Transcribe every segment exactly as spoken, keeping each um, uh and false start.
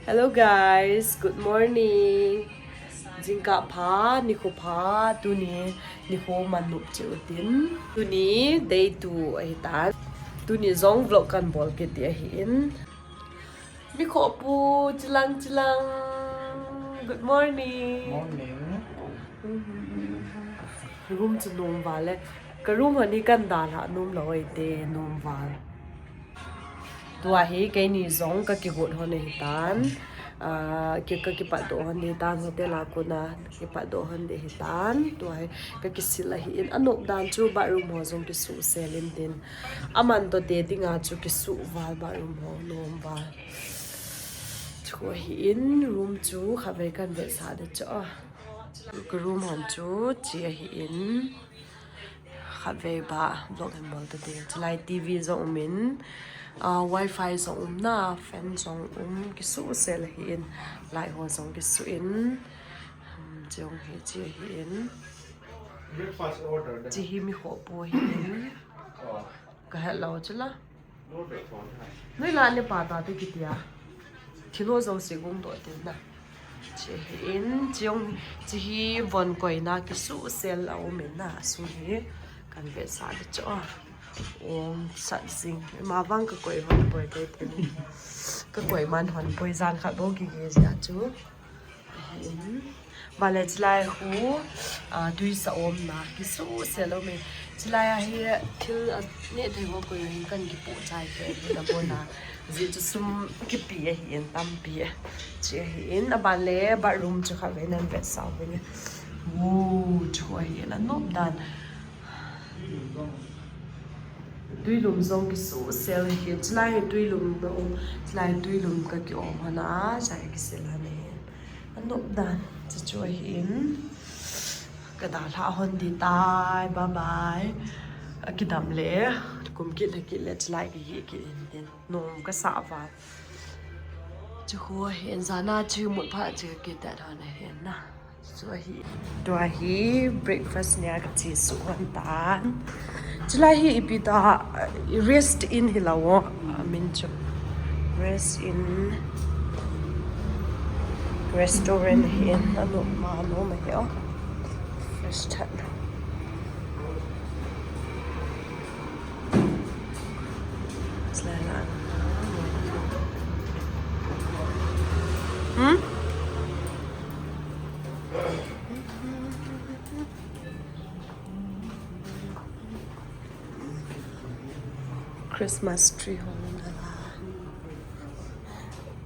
Hello guys, good morning. Jingkah pha, nikho pha, tuni nikho man nop cheh utin. Tuni day two ahitan. Tuni jong vlog kan bol kit ding ahin. Nikho pu, chilang chilang. Good morning. Morning. Room chu nom val e. Ka room hon hi kan dalha nom lou e te, nom val. Tua hi keini jong ka kigot hon ahitan. Ah, ki, ka kipatdoh hon ahitan, hotel a kona kipatdoh hon ding ahitan. Tua hi ka kisil ahin, anop dan chu bathroom ho jong kisuhsel in tin. Aman toh te dinga chu kisuh val bathroom ho, nom val. Chu ahin, room chu khatvei kan vetsah ding chu. Ka room hon chu che ahin. Khatvei ba vlog hin bol ta ding. Chulai TV jong um in, ah, wifi jong um na, fan jong um, kisuhsel ahin, light ho jong kisuh in, um, jong hi che ahin. Breakfast order da. Che hi mi khoh pu ahin. Oh. Ka het lou chu la. Noi la ne pa ta te kitia. Thil ho jouse gong doh tin na. Che hi in, che jong, che hi von koina kisuhsel a um in na, sung hi kan vetsah ding chu a. Ong sat jing. Ima vang ka koi hon poi te te. Ka koi man hon poi jan khat bou kige jia chu. Ahin. Vale chulai hu, ah, tui sa um na, kisuhsel um e. Chulai a hi thil, ah, neh thei ho koi hin kan kipoh chai thei ahin, abon a. Jeh chu sum kipe ahin, tampi. Che ahin, aban le bathroom chu khatvei nan vetsah uvin. Wo, chu ahin, anop dan. Tuilum jong kisuhsel ahin, chulai hi tuilum ka um, chulai tuilum ka ki um hon a, chai kisil hon ahin. Anop dan, chu chu ahin. Ka dalha hon ding tai, bye bye. Akidam le, kum kit le kit le, chulai ka ye kit in tin. Nom ka sa val. Chu khu ahin, jan a chu mut phat chu ka kit hon ahin na. Chu ahi. Tua hi breakfast nia ka chesuh hon tan. Chulai hi ipi ta, rest in hilou o. Amin chu. Rest in. Restaurant hi in. Anop ma, anop ma hi o. Fresh tah. Hmm? Christmas tree hung la.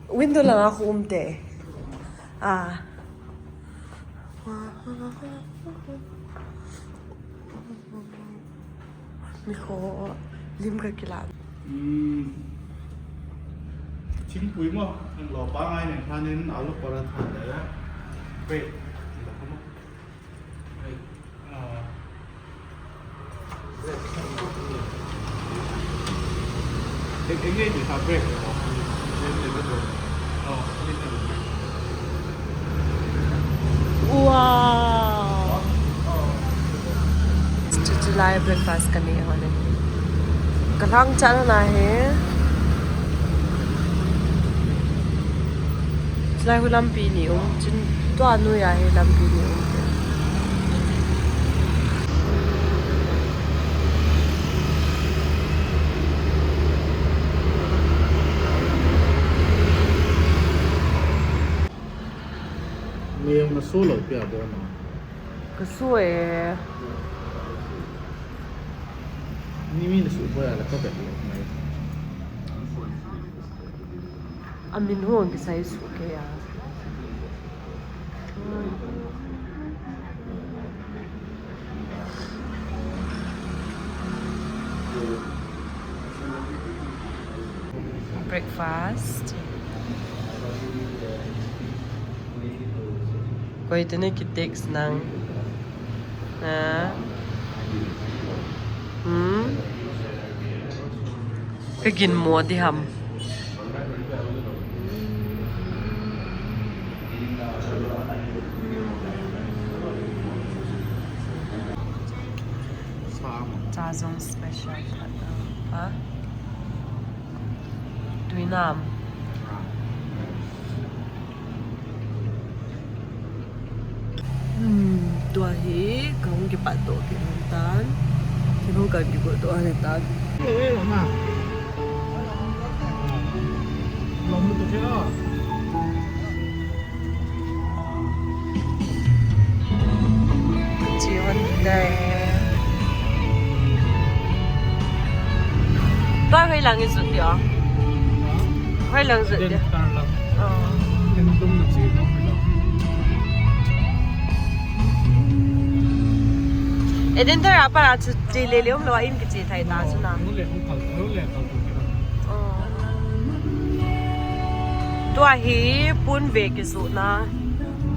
Window langa khu um te. Ah. Nikho lim ka kila. Hmm. Thingpui mo, ang lo pa ngai nen thanin alu paratha le. Bread. Bread. Ah. Wow. Chu, chulai breakfast kanei hon e. Ka lhang chan na he. Chulai khu lampi ni um, chun tua noi a hi lampi ni um. Mei na so lo pia bo na. Ka so e. Ni mi na so bo ya la ka bet lo mai. Amin ho kisai suh kei a. Breakfast. Koi tuni ki text nang. Ha? Hmm? Ka ginmo ding ham. Cha jong special. Ha? Tuinam. Hi, kahung kipat doh kit lhon tan. Kihung kan kigot doh lhon tan. Chi hon dai. Tua hoilang i jot dia? Hoilang jot dia? Dental lang. Oh. Endum na chi. Eden thara pa chu che le le um lou in kiche thei ta chu na. Hung le hung kal, hung le kal tu kira. Oh. Tua hi pon ve kijotna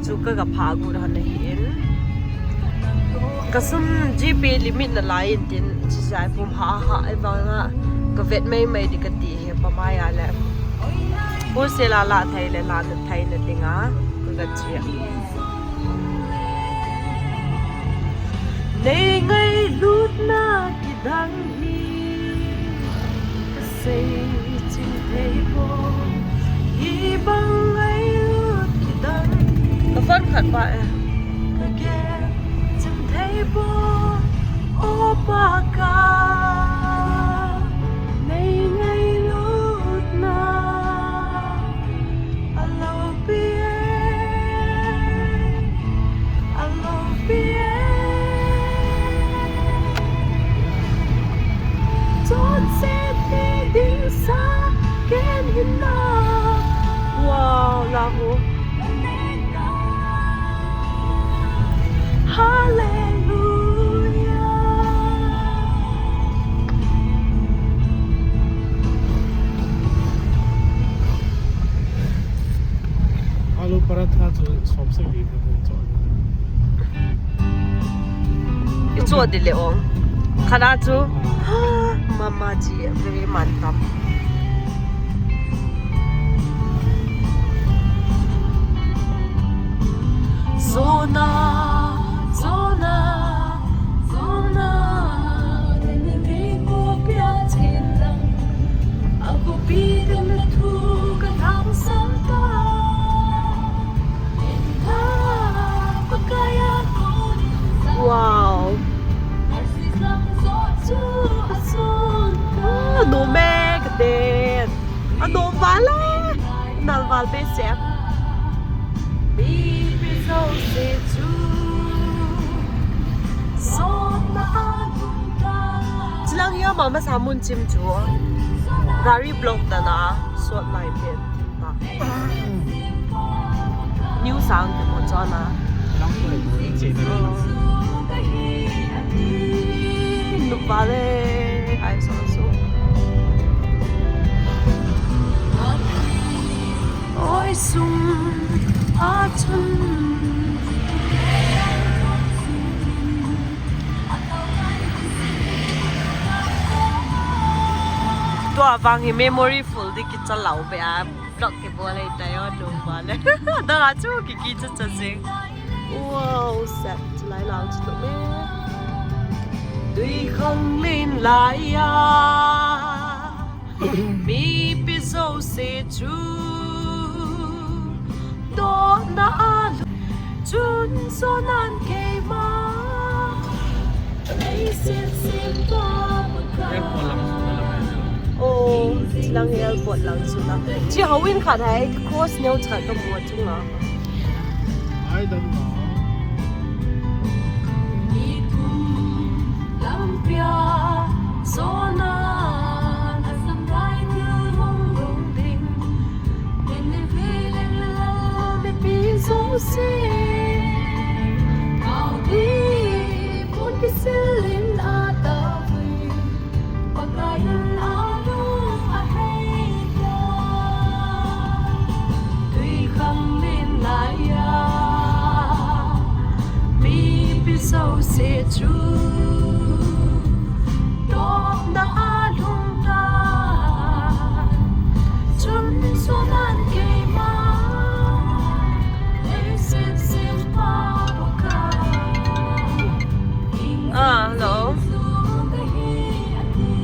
chu ka, ka pha gu han ahi in. Ka sum G P limit na lai in tin, chi jai pum ha ha e vang a ka vet mai mai di ka ti hi pa mai a le. Pu se la la thei le la na thei na ding a ka, ka chi a. Nei ngailutna kidang hi ka sei chim thei poi, hi bang ngailut kidang hi ka phone khat pa e. Ka gen chim thei poi, o Pakai, nei ngailutna. Alopi e, alopi e. Chonset ding sa ken hin na. Wow, lahu. Hallelujah. Alu paratha chu som sagi ka chon. I chon di le ong. Khana chu. Mama ji very man tam. Jona, Jona, Jona, Nineveh khopia chen lang, a khopi dem le thu ka thangsan ta. Wow. Ah, nom e, ka den. Ah, nom val e. Nal val behseh. Chilang hi ama masa mun chim chu. Gari block dan a, sot lai pen. New sang te mo chon a. Nupa le, ai so so. Oi sum a chun. Tua vang hi memory full di kicha lau be a. Vlog kibol e tai o, dong ba le. Dong a chu ki ki cha cha jing. Wow, set lai lang chu me. Tui khang len lai a. Mipi jouse chu. Dona a lu. Chun so nan keima. Oh, lang airport lang suna. Chi hawin khat hai cross neo chat ka mu chunga. I don't know. Lampia, Jona, asam rai tu hung hung ding. Jouse chu. Topna a lhung ta, chun sunan keima, leiset sempa ka. Ah, hello.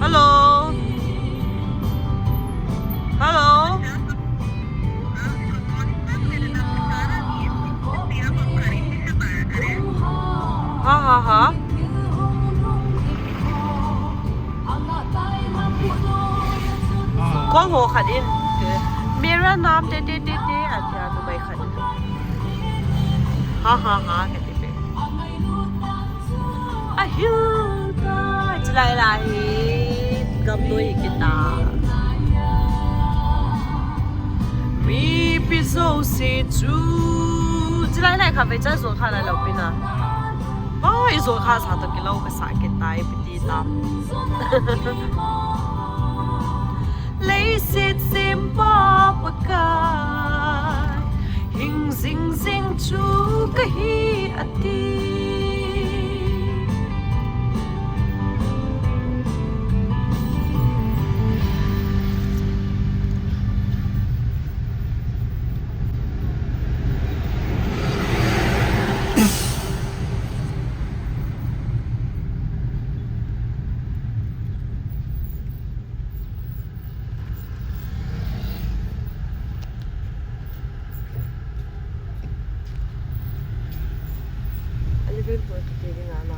Hello. Hello. Aha. Kong ho khat in. Mera naam te te te te atia numei khat in. Ha ha ha kati pe. Ahil ta, chilai lai hi gamnoi hi kita. Mipi jouse chu, chilai lai kha ve cha jo kha lai lou pina. Oi, jo kha sa to kilou kasa kitai piti tam. Leiset sempa Pakai, hing jing jing chu kahi ati. Eleven forty te ding a na.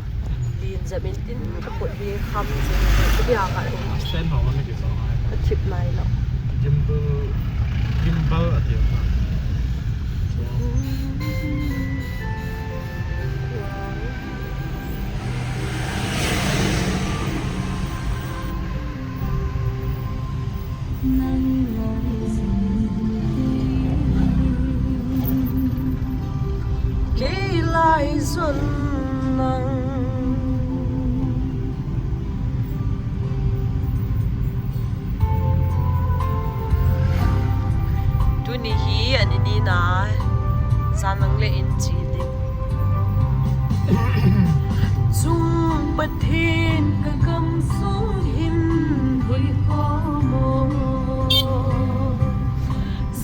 Lin jam in tin ka kut hi kham jing hi ka dia ka. Stand ho na ki so ai. A thip lai lo. Gimbal, gimbal a ti na. Kei lai jun nang. Tuni hi ani ni na, jan nang le in chi ding. Chung Pathen ka gam sung hin hui khomo.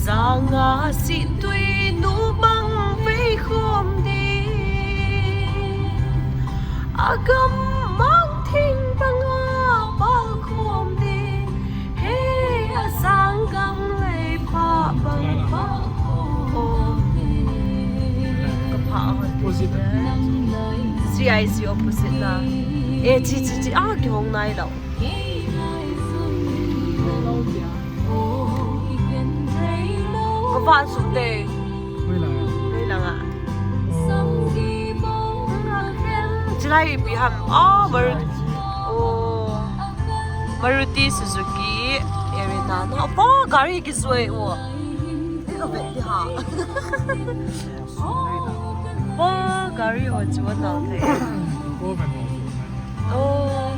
Janga si tui nu bang vei khom ding. Agam mang thing banga bal khom ding. He asang gam lei pha bang pha khom ding. Ka pha hon. Opposite. C I C opposite na. Eh, chi, chi, chi. Ah, kihong nai lo. Ka va su te. Hoi lang a. Hoi lang a. Chilai ipi ham. Oh, Maruti. Oh. Maruti Suzuki Erina. Na, pa, gari kijui, oh. Ka vet di ha. Pa, gari ho chu na the. Oh.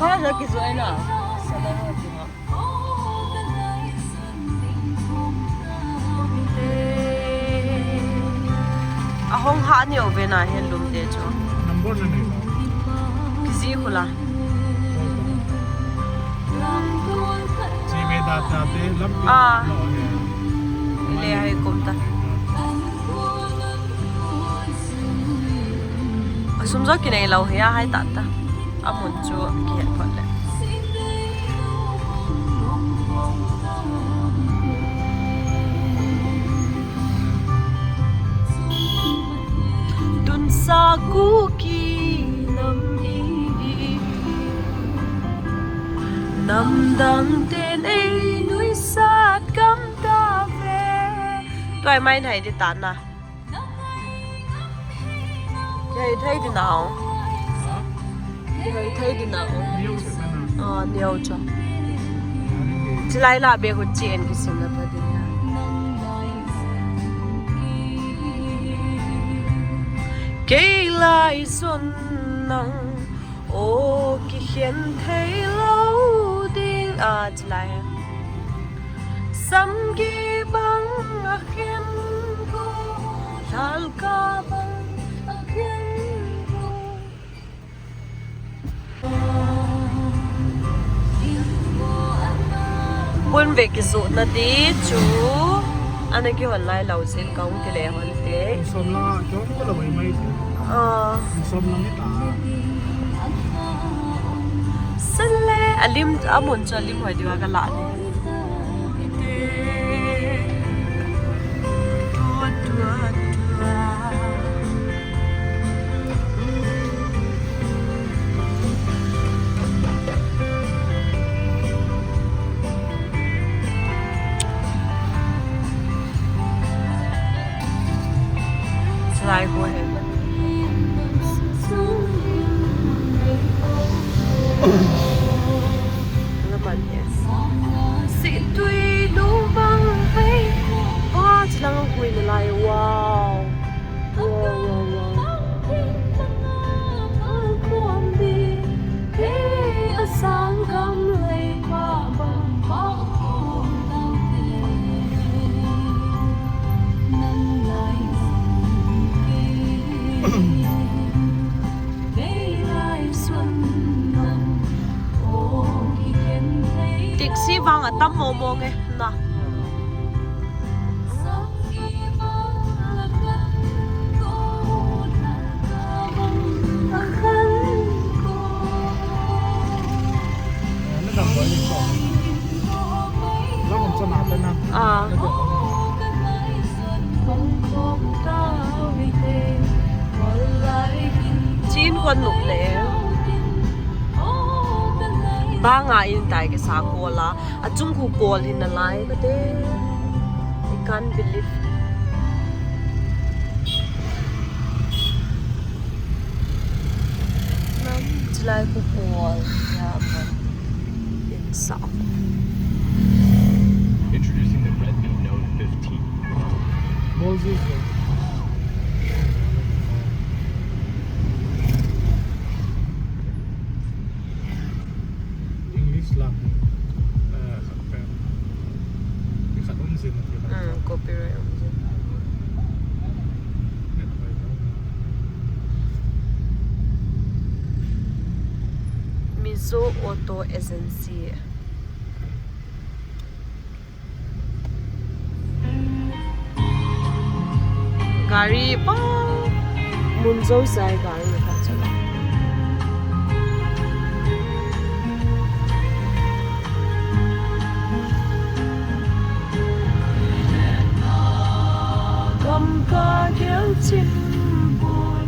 Ka la kijui na. Sa la ho chu. Ahong ha ni ove na handloom te chu. Number na nei lo. Kiji khula. Chi ve da ta te lam pi Ah. lo he. Le hai kum ta. Asum jo kinei lo hi a hai ta ta. Amun chu kihet phot le. Tunsa Kuki nam hi. Namdang ten ei nuisat gam ta ve. Tua mai nai di ta na. Kihei thei di nau. Kihei thei di nau. Neo se ta na. Ah, neo cho. Chilai la be hu chi en kisim na pa di na. Kei lai sun nang. O kikhen thei lo ding a chilai. Samgi bang a khen ko, thalka bang a khen ko. Hun ve kijoh na di chu. Ana kihon lai lo jin kahung kile hon te. Som la, kihon ko lo mai mai. Ah. Som la ni ta. Sen le, alim, amun chu alim hoi diu a ka la ni. Tua, tua, tua. Lai ko he. Laban he. Situi lubang hei. Wa, chilang hui na lai. Wow. Wow, wow, wow. Taxi vang atam mo mo nge na. Ah. Chin kon nuk le. Banga in tai ke sa kola. Achung khu kol hin nalai kate. I can't believe. Nam chilai khu kol ya man. In sa. Introducing the Redmi Note fifteen. Bol ji. English lang. Eh, khat pen. Khat um jin, khat. Hmm, copyright um jin. Net bai dong. Mizo Auto Agency. Gari pa mun jo sai gari ka chala. Kam ka gel chin poi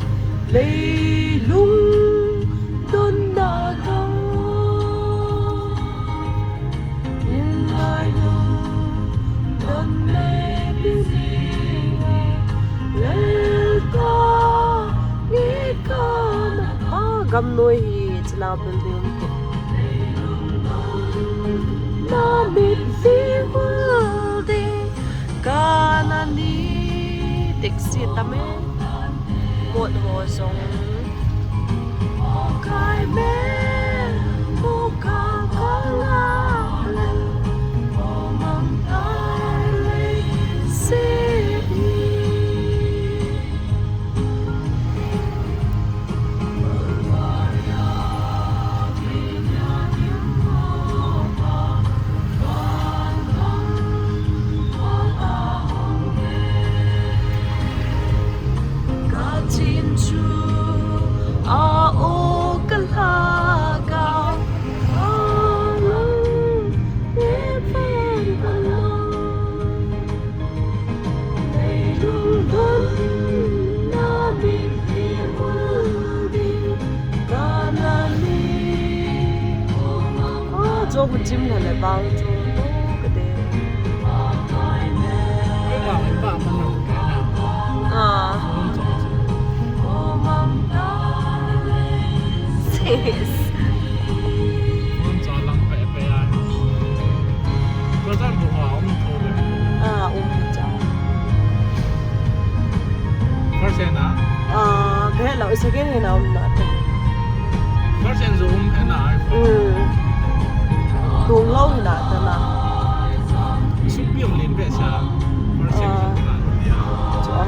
leilung don na ka. Ah, gamnoi hi chila building. Na mit si hul ding kana ni taxi tame. Mot ho jong. Kai me mu ka ka la le. Mang tai le se ni. Ah, jo bu chim le le bang chu. Ka de. Ah. Sis. Ah, um cha. First hand a? Ah, kahe lou, second hand a um na te. First hand jong um he na, iPhone. Hmm. Tung lou hi na te na. Sum pi um lin pe sa. First hand jong um na. Chu a.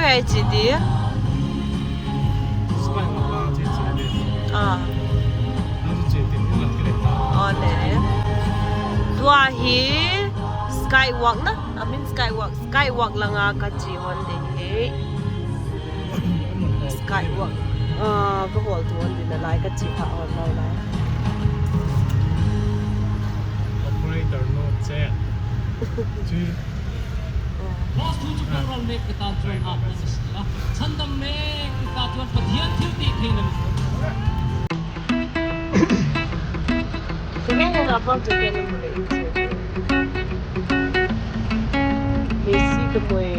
Kai chi di. Sky wa pa chi chi di. Ah. Nang chi chi di, nang chi di. Oh, le. Tua hi skywalk na. I mean skywalk. Skywalk langa ka chi hon de hi. Skywalk. Ah, ka hol tu hon de na lai ka chi pha hon lai. Operator no che. Chi. Boss thu chu payroll mek kita chuan a, Sandam mek kita chuan Pathian thil tih theihna. Kenge hena pang chu kenge hena. Messi ka mui.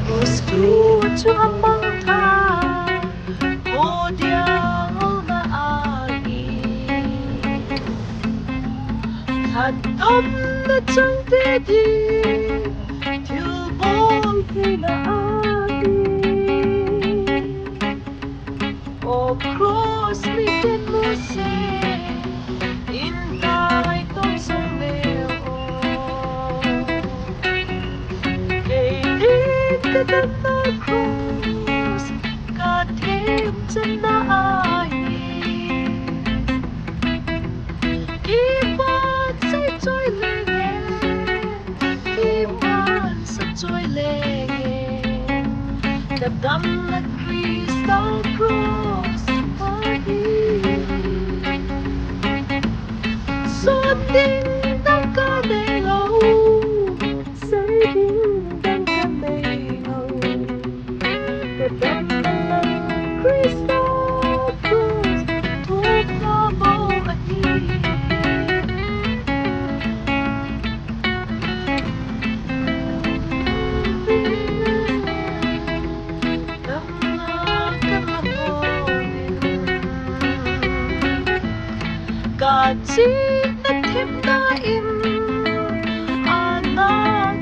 Boss thu chu a pang tha. Hodiang na ahi. Hatdamna chang te di, thilbol theina ahi. O cross mi ken mo se, in kai tong song le o. Kei rin ka damna cross, ka them channa ahi. Kipat sa choi lenge, kipat sa choi lenge. Ka damna Krista cross ahi. Sot ding dang ka nei lo. Sei ding dang ka nei lo. Ka damna Krista cross thupha bou ahi. Damna ka la hon in. Ka chihna themna in, ana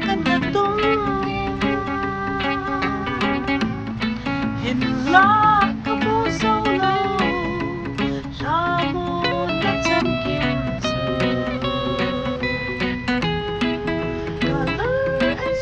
ka na tung in. Hinla ka mu zo lo, lhamonna chamkim chu. Ka la ai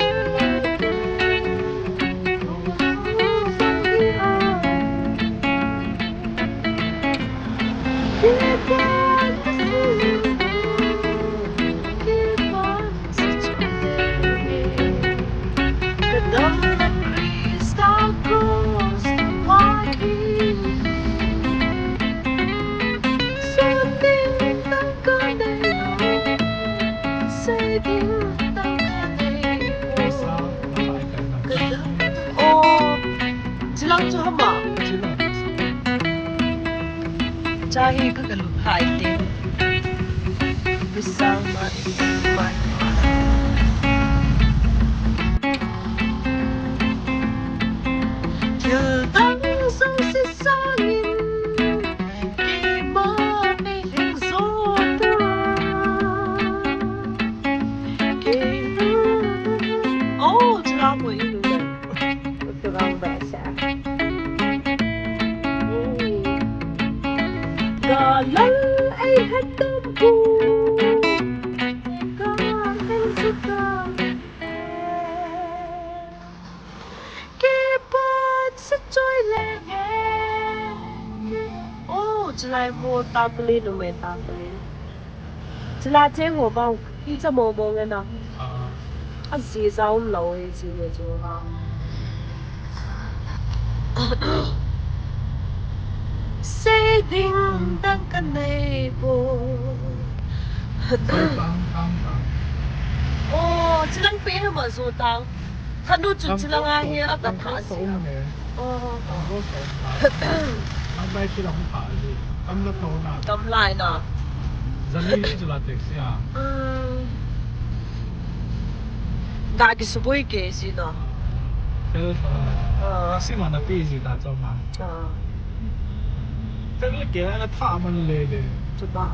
Oh, chilang chu hama. Chahi ka kalu phai te. Bisang ma, ma. Thil dang song si sangin, keima nei lhing zo ta. Keima. Oh, chilang mo ilu le. Ka rang ba sa. Ka lal ai hat tam ku. Ka kan su ka. Kipat sa choi le nge. Oh, chulai mo ta pali nu me ta pali. Chila cheng ho bang, i cha mo mo nge na. Ah. A zi za um lo e, zi nge chu ha. Sei ding dang ka nei poi. Tang, tang, tang. Oh, chilang pe na ma zo tang. Thanu chu chilang a hi a ka tha si. Oh. Ang bai sila hung pha ji. Kam la to na. Kam lai na. Zali ni chu la taxi a. Mm. Ga ki suboi ke si na. Tel. Ah. Si ma na pi ji ta cho ma. Ah. Tel ke na tha man le le. Chu ba.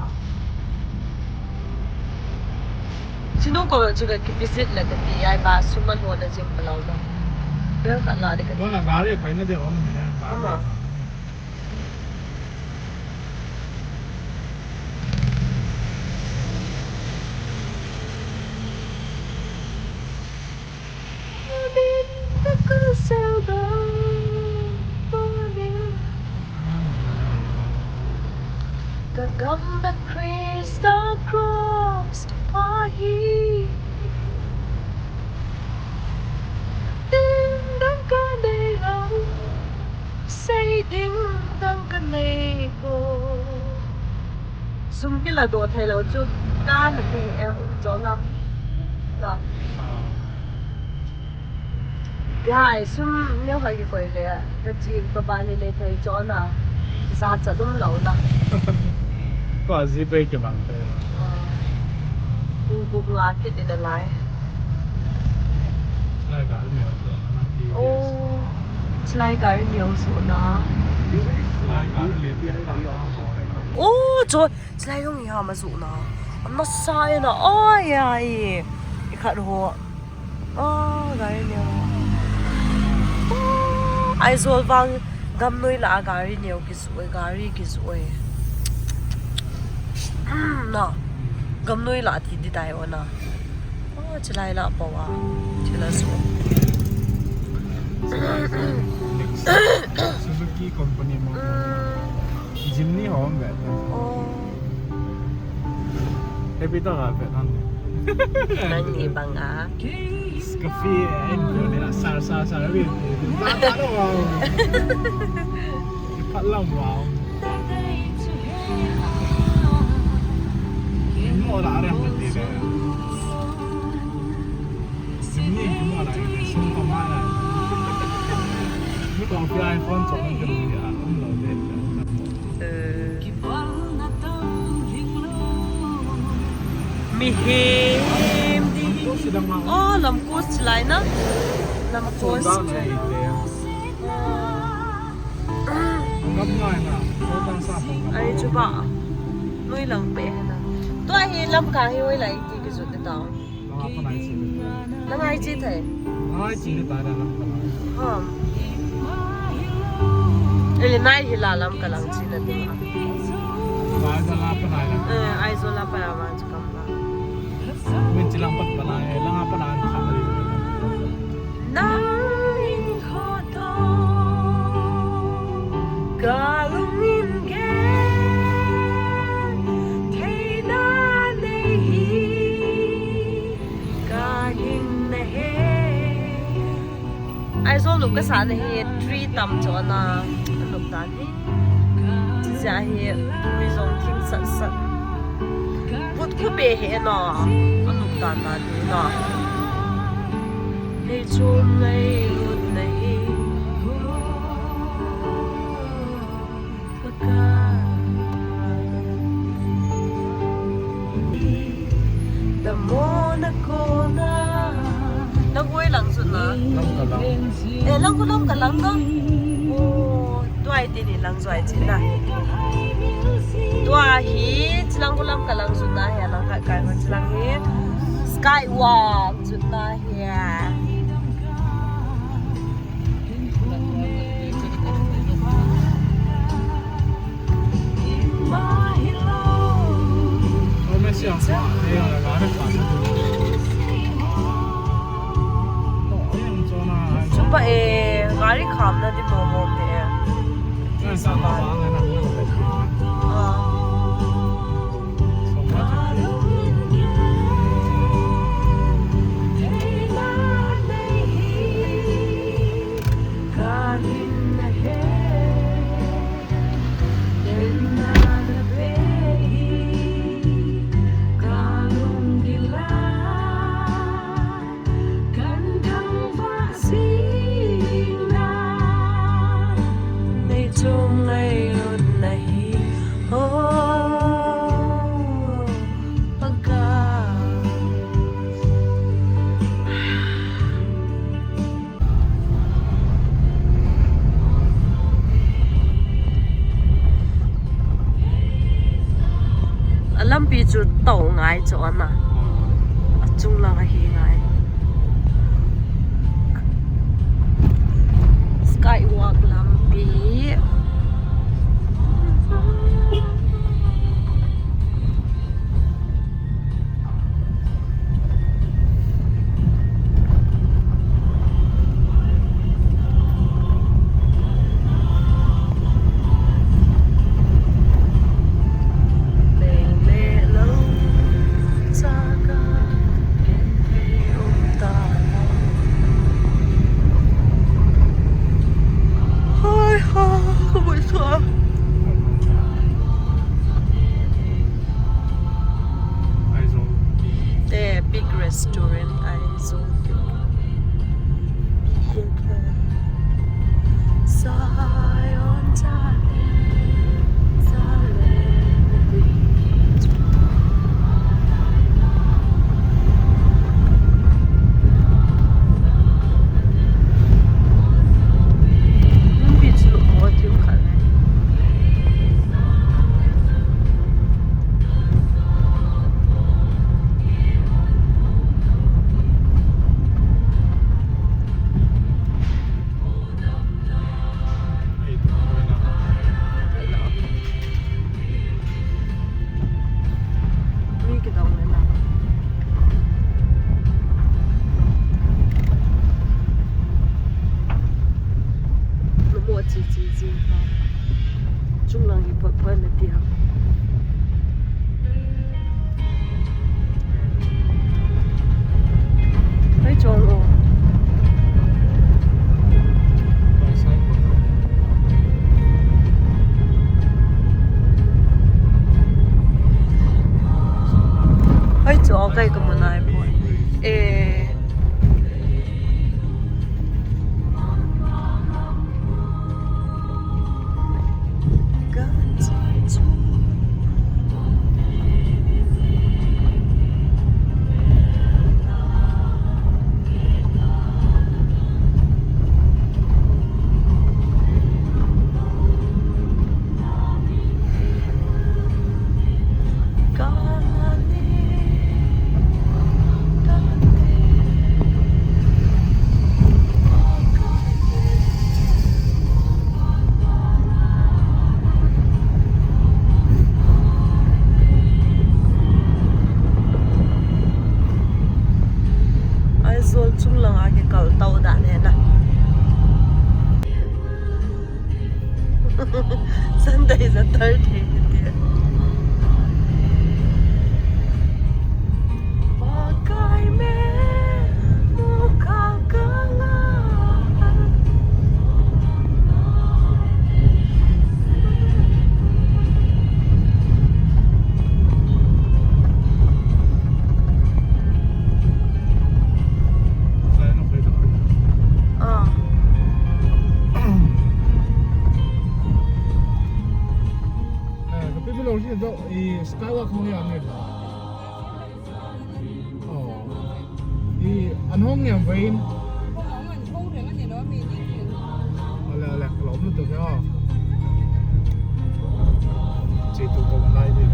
Sinu ko chu ka ki visit la ka ti ai ba su man ho na jing pa lo na. Bel ka la de ka. Wala gari pa na de on ne. Ama. Gamna Christa cross ahi. Ding dang ka nei lo, sei ding dang ka nei lo. Sum kila do thei lo chu, ka na thei em, jo na. Na. Guys, sum neo hai ki koi le, ka chi ka ba ni le thei jo na. Sa cha dum lo na. Ko a ji pe ki bang te. Ah. Ku ku nga ki te da lai. Lai ka ni o to na ti. Oh. Lai ka ni o so na. Lai ka ni le. Oh, jo. Chilai jong hi ha ma zu na. Am na sa e na. Oi, ai. I khat ho. Oh, gari neo. Oh, Aizawl vang gamnoi lah a gari neo kizu e, gari kizu e. Na. Gamnoi lah ti di tai o na. Oh, chilai lah pau a. Chila zu. Suzuki company mo. Mm. Jimny ho om ve. Oh. Happy ta ga ve tan. Nang ni bang a. Cafe en ko ni la sar sar sar ve. Ta ta lo wow. Pat lam wow. Mo la are mo ti ve. Sini ki mo la ni sum pa ma la. Ni ko ki iPhone chon ki ni a um lo de. Eh. Mi hem di. Oh, lam ko silai na. Lam ko silai. Ai chu ba. Noi lang pe na. Tua hi lam ka hi oi lai ti ki zut ta. Langa panai chi le. Langa chi thei. Langa chi le ta da lam panai. Ha. Ele nai hi la lam ka lang chi na te. Langa panai la. Eh, Aizawl a panai ma chu kam la. Min chi lang pat panai, langa panai kha. Nang kho to. Ka lungin gen theina nei hi. Ka hin na he. Aizawl nop kasa na hi, tree tam chu ana nop dan hi. Chija hi, tui jong thing sat sat. Put khu be hi na, anop dan dan hi na. Nei chom ngai lut na hi. Lang hoi lang sun na. Lang ka lang. Eh, lang ko lang ka lang na. Oh, tua hi tini lang zuai chin na. Tua hi, chilang ko lang ka lang sun na, hi lang ka kai ko chilang hi. Skywalk sun na hi. Chupa e, gari khamna di momo te. Ah. A lampi chu tao ngai chu ana. A chung lang ahi ngai. Skywalk lampi. Restaurant Aizawl. Zion, darling, darling. Lampi chu lungmong thim khat le. Mi kidong le na. Lungmong chi chi jing ha. Chunglang hi phot phot na ti ha. Hei chong o. Hei chong kai ka mun ai po. Eh. Aizawl chunglang a kikal tau dan ahi na. Sunday, Saturday, ti. Pakai me, muka kanga. Ah. Eh, ka pi bilong si do, i, Skywalk hong ya ni. Oh. I, an hong niam vein. Ale, ale, kalom lutuk e. Che tu ko lai di.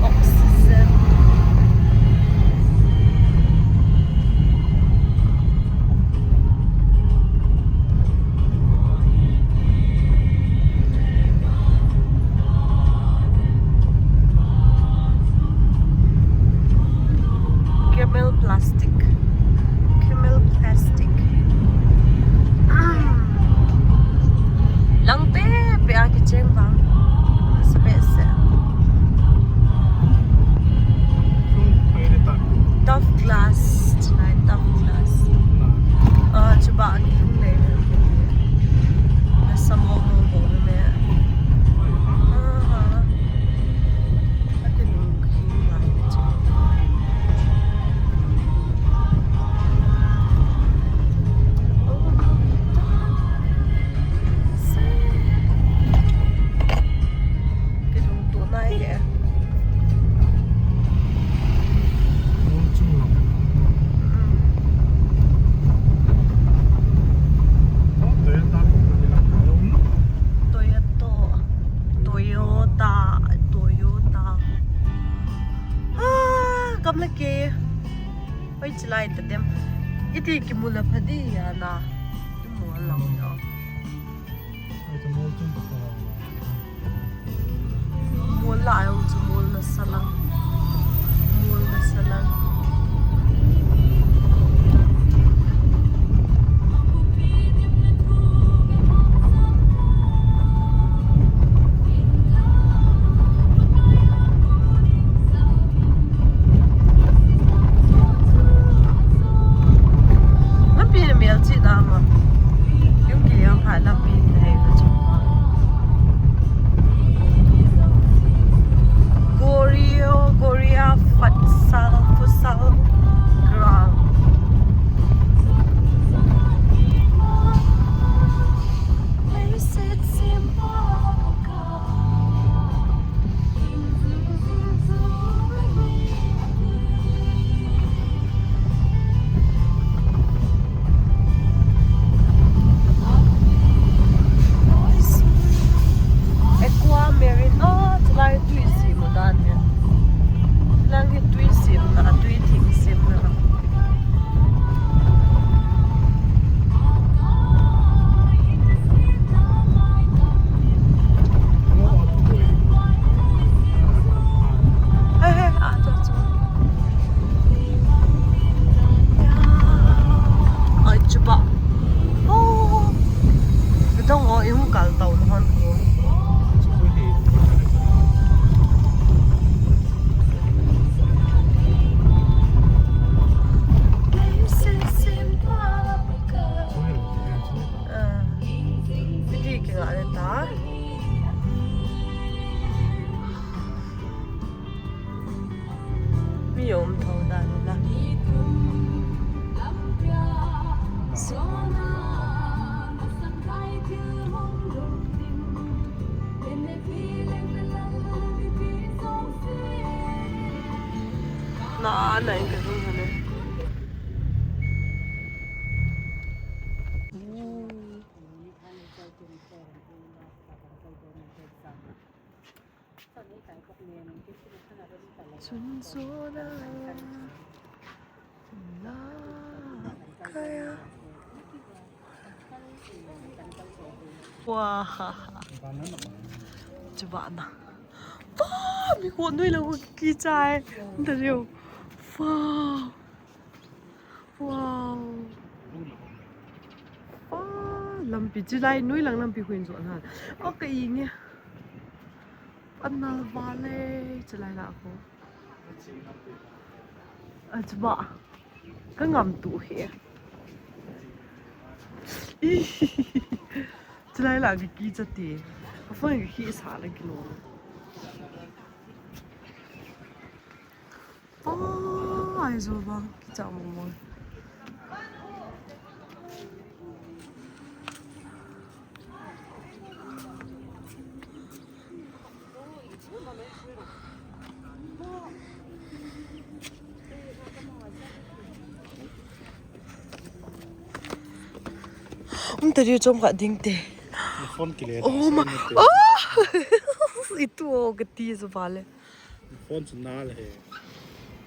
Oxygen. Camel plastic. Camel plastic. Lang te pe a kicheng vang. Sa behseh. Tough glass, chulai tough glass. Ah, chuba a kihung le. Na samo mo mo le. Ah, ah. Toyota, Toyota, Toyota. Ah, kam la ke. Oi, chilai ta dem. Iti kimu la phadi ya na. Kimu lang ya. Mol la ayong chu mol na salang. Mol na salang. Na, na, in ka zong hane. Chun so na. La kaya. Wow. Chuba na. Wow, mi ko noi lang ko kichai. Wow. Wow. Wow, lampi chilai noi lang lampi khuin zo na. Okay nge. Anal vale chilai la ko. Achuba. Ka ngam tu he. Chilai la ki ki chate. Ka phone ki ki sa la ki lo. Oh, ai zo bang ki cha mo mo. Um, tadi chom ka ding te. Phone kile. Oh ma. Oh. Itu o kati sa pale. Phone chu na le he.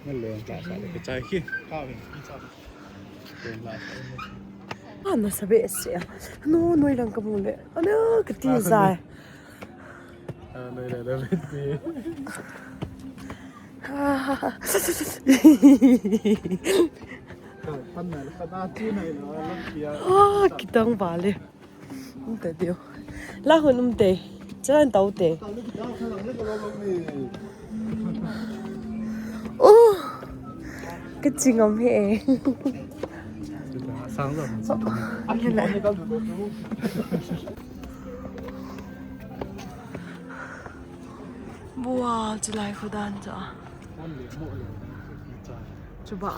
Na le ta sa le chai ki. Ka ve ki cha. Ah, na sabe se. No, noi lang ka mu le. Ana kati sa. Ah, kitang vale. Umte diu. La hun umte. Chalan taute. Oh. Ka chingam he. Sang lo. Bua, chilai khu dan cha. Chuba.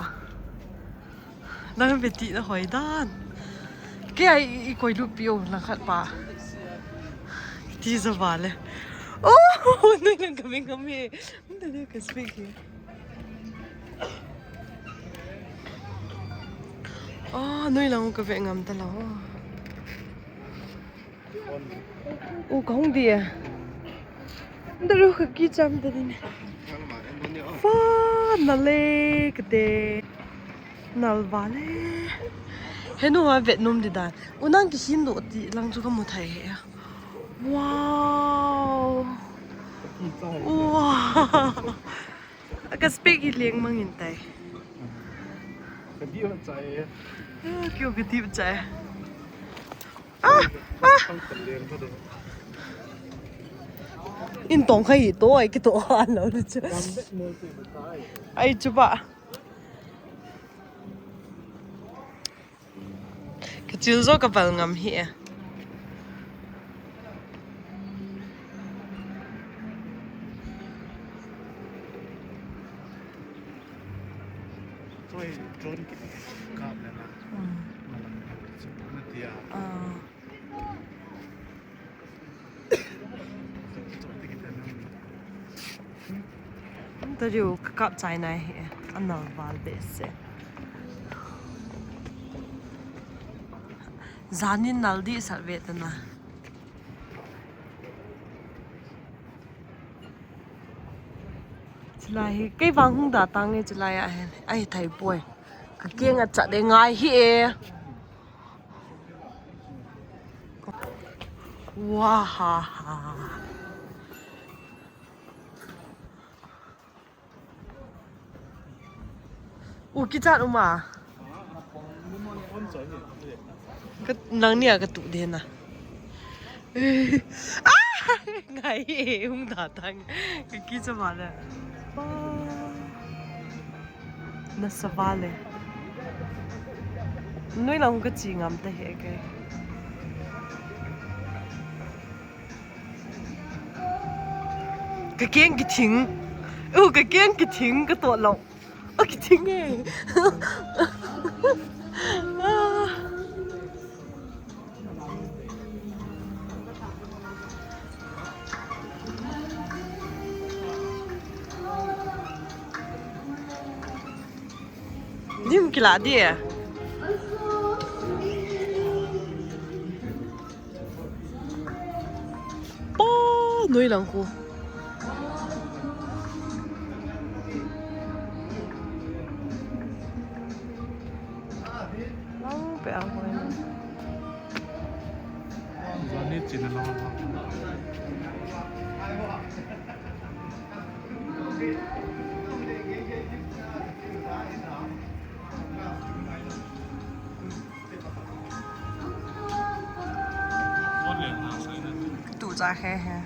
Nang beti na hoi dan. Ke ai i koi lu pio na khat pa. Ti za ba le. Oh, nang nang kami kami. Nda de ka speak he. Oh, noi lang ka ve ngam ta lo. U ka hung dia. Daru ka ki cham ta din. Fa na le ka te. Nal ba le. Henu ha vet num di dan. U nang ki hin do ti lang chu ka mu thai he. Wow. Wow. Ka speak hi leng mangin tai. Ka di chai. Kyo ka di chai. Ah, ah. In tong khai to ai ki to an lo chu. Ai chu ba. Ka chil zo ka bal ngam hi e. Choi drone ki kap le na. Hmm. Malam na tia. Ah. Tariu ka kap chai nai hi. Anal val be se. Zanin nal di sal ve ta na. Chilai hi, kei vang hung da tang e chilai a hen. Ai thai poi. Ka keng a chat e ngai hi e. Wa ha ha. U kichat uma. Ka, nang nia ka tu de na. Ah! Ngai e, hung da tang. Ka kichat ma le. Na sa vale. Noi lang ka chi ngam ta he ke. Ka keng ki thing. U ka keng ki thing ka to lo. A ki thing e. Dim kila di. Pa, noi lang ko. Lang pe ang ko. Zani chin lang. Tu cha he he.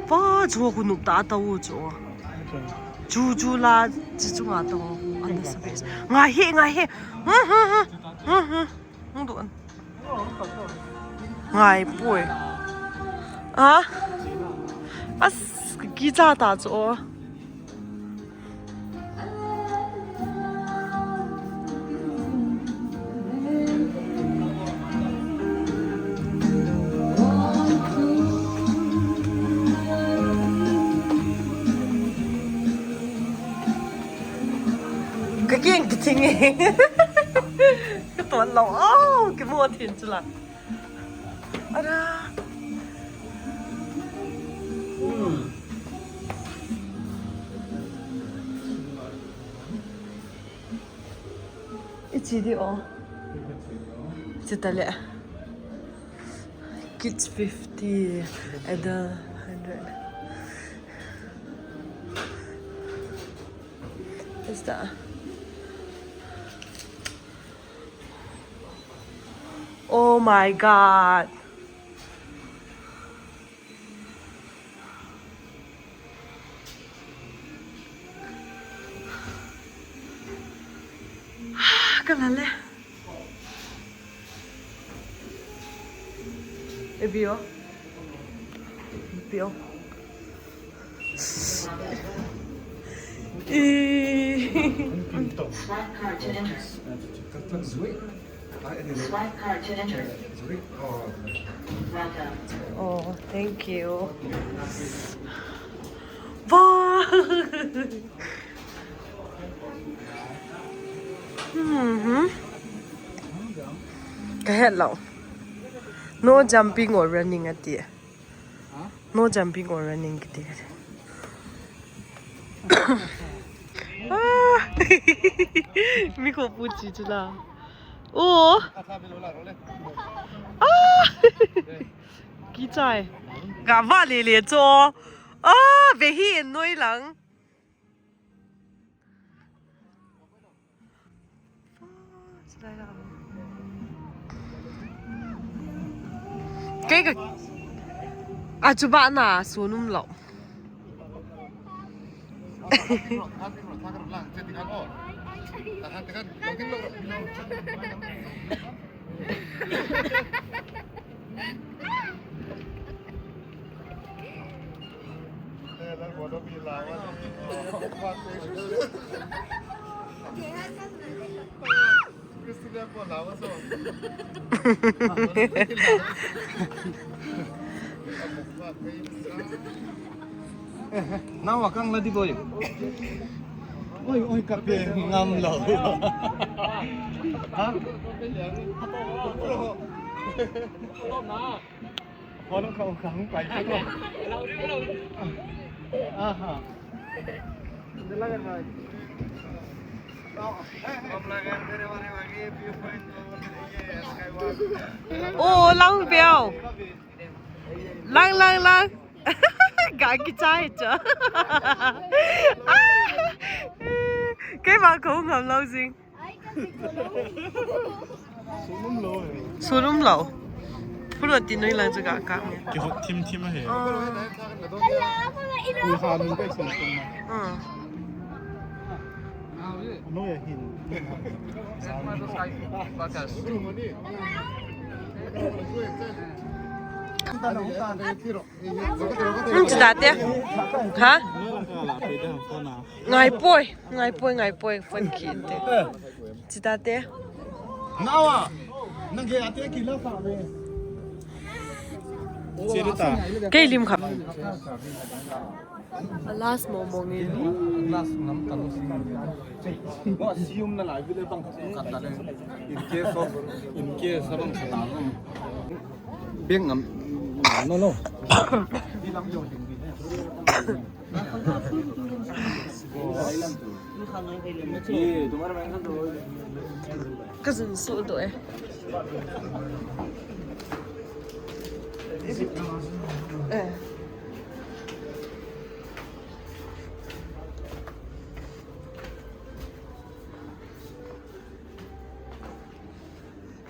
Pa, chu khu nup ta ta u chu. Chu chu la, chu chu nga ta u. Under space. Nga he, nga he. Hmm, hmm, hmm. Hmm, hmm. Hung duh an. Ngai poi. Ah? As, kicha ta chu. Ka kiang kithing e. Ka ton lo. Oh, kimu thin chu la. Ara. Ichi di o. Chita le. Kids fifty, adult hundred. What's that? Oh my God. Ka la le. E bio. Bio. E. Swipe card to enter. Swipe card to enter. Welcome. Oh, thank you. Wow. Hmm. Ka het lo. No jumping or running ati. No jumping or running kiti. Ah. Mi ko pu chi chu la. Oh. Ah. Kichai. Ga va le le cho. Ah, ve hi en noi lang. Kei ka, a chu ba na sunum lo. Nau akang la di boy. Oi, oi, kape ngam lo. Ha? Khon khon khang pai ko. Aha. Oh, lang piao. Lang, lang, lang. Ga kichai cha. Keima ko ngam lo jing. Sunum lo. Puro ti noi lang chu ga ka. Kihot thim thim ahi. Ah. Ku ha nun kai sun sun na. Ah. Noi ahin. Hmm, chita te. Ha? Ngai poi, ngai poi, ngai poi, phone kit te. Chita te. Nawa. Nang ke ate kila fa ve. Kei lim kha. Last mo mo nge. Last ngam ta lo si. Mo sium na lai bile bang khat khat ta le. In case of, in case of bang khat ta lo. Beng ngam. No, no. Ka zun su do e. Eh.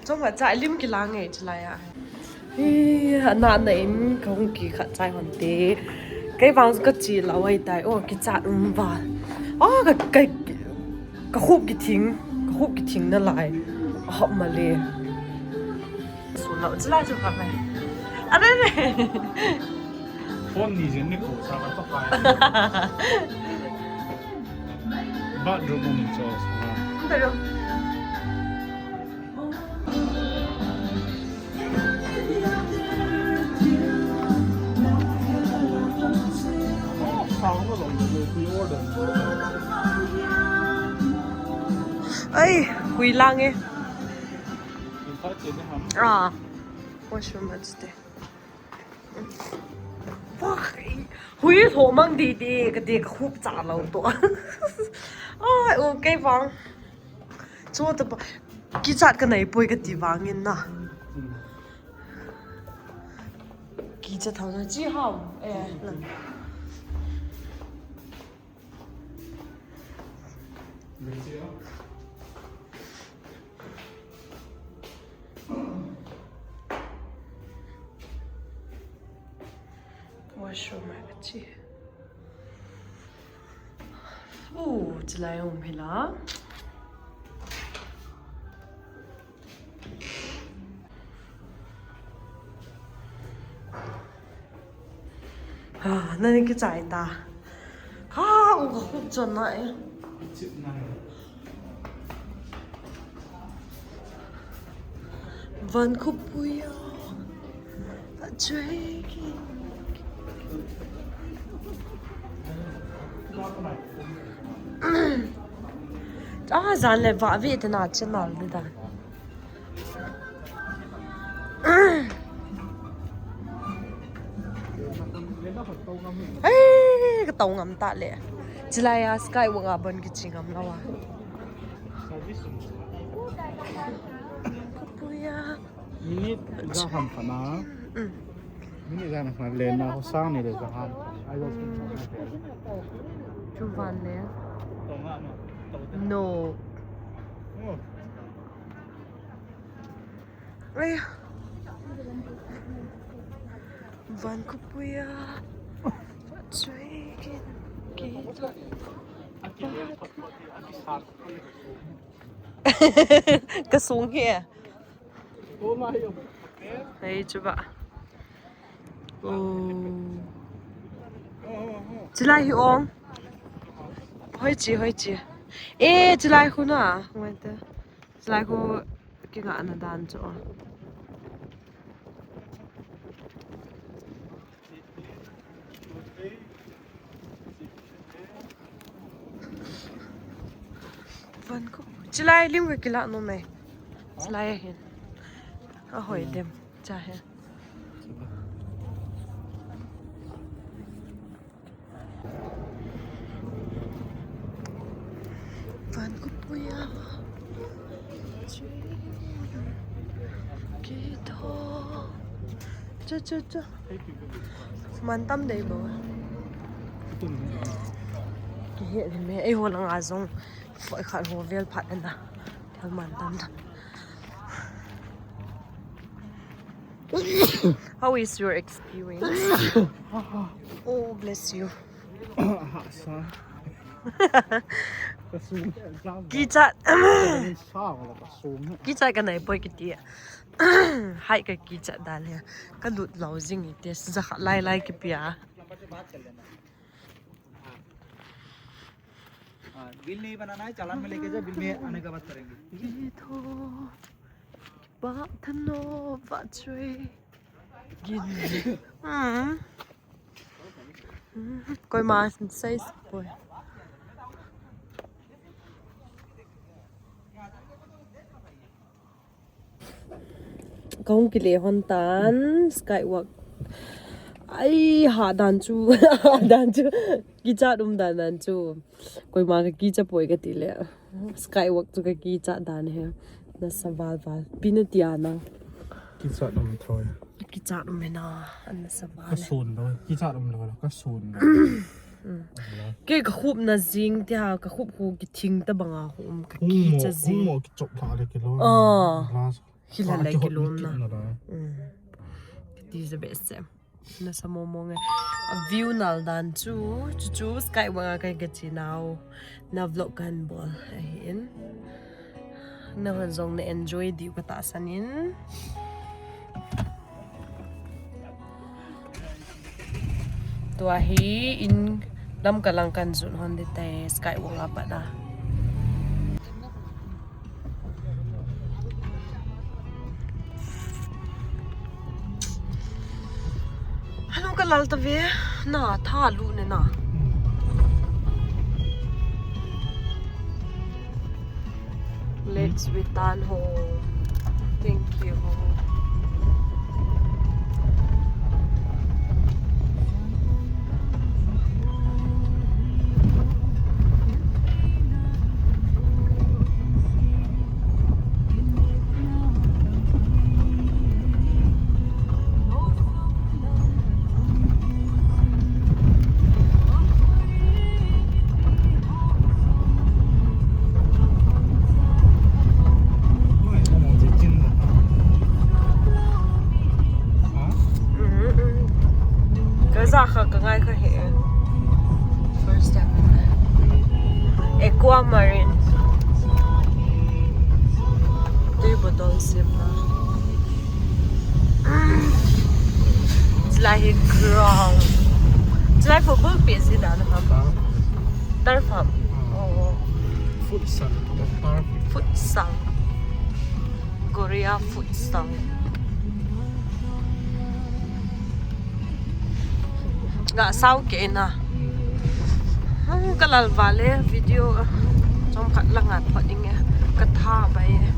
Chunga cha lim kilang e chulai a. Hi, ana na in kahung kikhat chai hon te. Kei vang ka chi la wai tai. Oh, kichat um val. Oh, ka, ka, ka khup kithing. Ka khup kithing na lai. Ahop ma le. Su lo chulai chu ka mai. Are re. Phone ni jin ni ko sa ka to kai. Bathroom ni cho sa. Bathroom. Ai, hui lang e. Ah, washroom a chute. Fuck. Hui lho mang di di, ka di ka khup cha lo to. Ai, okay vang. Chu ta pa, kichat ka nei poi ka ti vang in na. Kichat thau na chi hau. Eh, na. Washroom a ka chi. Uh, chulai um hi la. Ah, nani kichai ta. Ka u ka khup chon na e. Van khup puia. Achoi ki. Ah, zan le va ve te na channel ni da. Ai, ka tau ngam ta le. Chilai a sky wang a bon kichi ngam lawa. Kapuya. Minute za ham khana. Mm. Minute za ham khana le na ho sang ni le za ham. Ai za. Chu van le. No. Oh. Ai. Van khupuia. Chui kin ki. Ka sung hi. Hei, chuba. Oh. Chilai hi ong. Hoi chi, hoi chi. Eh, chilai khu na. Ngai ta. Chilai khu kingahna dan chu. Van khu. Chilai lim ka kila nom e. Chilai hin. Ahoi dem. Cha he. Van khupuia. Kitho. Chu, chu, chu. Mantam dei bo. Kihe me, eiho langa jong. Foi khat ho vel phat na. Thal mantam da. How is your experience? Oh, bless you. Kichat. Kichat ka nai poi kiti. Hai ka kichat dan he. Ka lut lou jing ite. Jakhat lai lai kipia. हाँ, बिल नहीं बनाना है, चालान में लेके जाओ, बिल में आने के बाद करेंगे। ये तो बात नो बात रे। Hmm. Koima sei poi. Kahung kile hon tan, Skywalk. Ai, ha dan chu, ha dan chu. Kichat um dan dan chu. Koima ka kicha poi kati le. Skywalk chu ka kicha dan he. Nasa val val. Pi nati a nang. Kichat um thoi. Kichat um e na. Nasa val. Ka sun lo. Kichat um lo. Ka sun lo. Ke ka khup na jing tia, ka khup khu kithing ta banga khu um ka kicha jing. Mo kichop tha le kilo. Ah. Kila le kilo na. Kiti ja be se. Nasa momo nge. A view nal dan chu, chu chu Skywalk a kai ka chi nau. Na vlog kan bol ahin. Nahon jong na enjoy diu ka tahsan in. Tua hi in lam ka lang kan jun hon di tai Skywalk a pat a. Hanu ka lal ta ve na tha lu ne na. Let's return home. Thank you. Ka ja kha ka ngai kha he. First time. Aquamarine. Tui bottle sim na. Chulai hi ground. Chulai football pitch hi dan ham. Turf ham. Oh. Futsal. Turf. Futsal. Korea futsal. Ga sao ke na. Hang ka lal vale video. Chom khat la ngat phat ding e. Ka tha bai e.